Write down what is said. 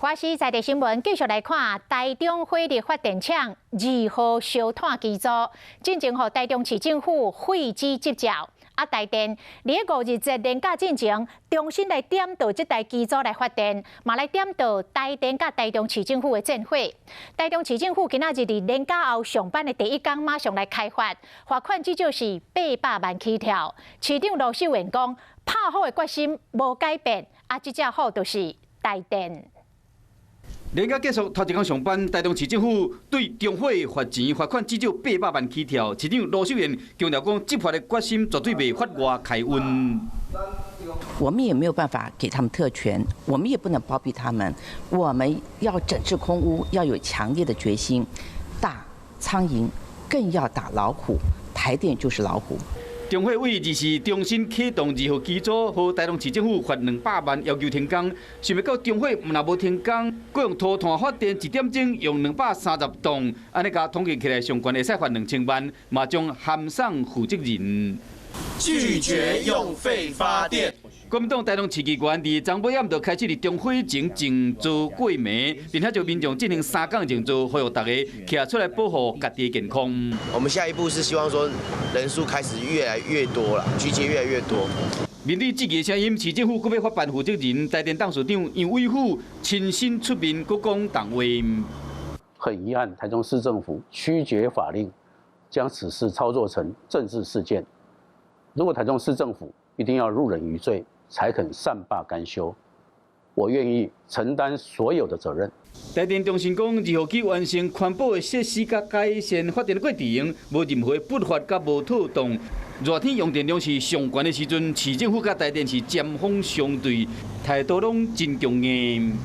華視在地新聞繼續來看，台中火力發電廠二號燒炭機組，進前予台中市政府廢止執照。啊，台電佇咧五日節連假進前，重新來點著這台機組來發電，嘛來點著台電佮台中市政府的戰火。台中市政府今仔日佇連假後上班的第一工，馬上來開罰，罰款至少是800萬起跳。市長盧秀燕講，拍虎的決心無改變，啊，這隻虎就是台電。連假結束，頭一工上班，台中市政府對中火罰錢罰款至少八百萬起跳。市長盧秀燕強調講，執法的決心絕對袂法外開恩。我們也沒有辦法給他們特權，我們也不能包庇他們。我們要整治空污，要有強烈的決心，打蒼蠅，更要打老虎。台電就是老虎。中火為二是重新啟動二號機組，予台中市政府罰200萬，要求停工。想袂到中火毋但無停工，閣用塗炭發電一點鐘用230棟，按呢共統計起來上懸會使罰2000萬，嘛將函送負責人。拒絕用廢發電。國民黨台中市議員佇昨晡暗就開始佇中火前靜坐過暝，並且就民眾進行三工靜坐，呼籲大家徛出來保護家己的健康。我們下一步是希望說人數開始越來越多了，集結越來越多。面對質疑聲音，市政府閣欲法辦負責人台電董事長楊偉虎親身出面，閣講重話。很遺憾，台中市政府曲解法令，將此事操作成政治事件。如果台中市政府一定要入人於罪，才肯善罷甘休，我願意承擔所有的責任。台電中心講，二號機完成環保的設施佮改善發電的過程，無任何不法佮無妥當。熱天用電量是上懸的時陣，市政府佮台電是針鋒相對，態度攏真強硬。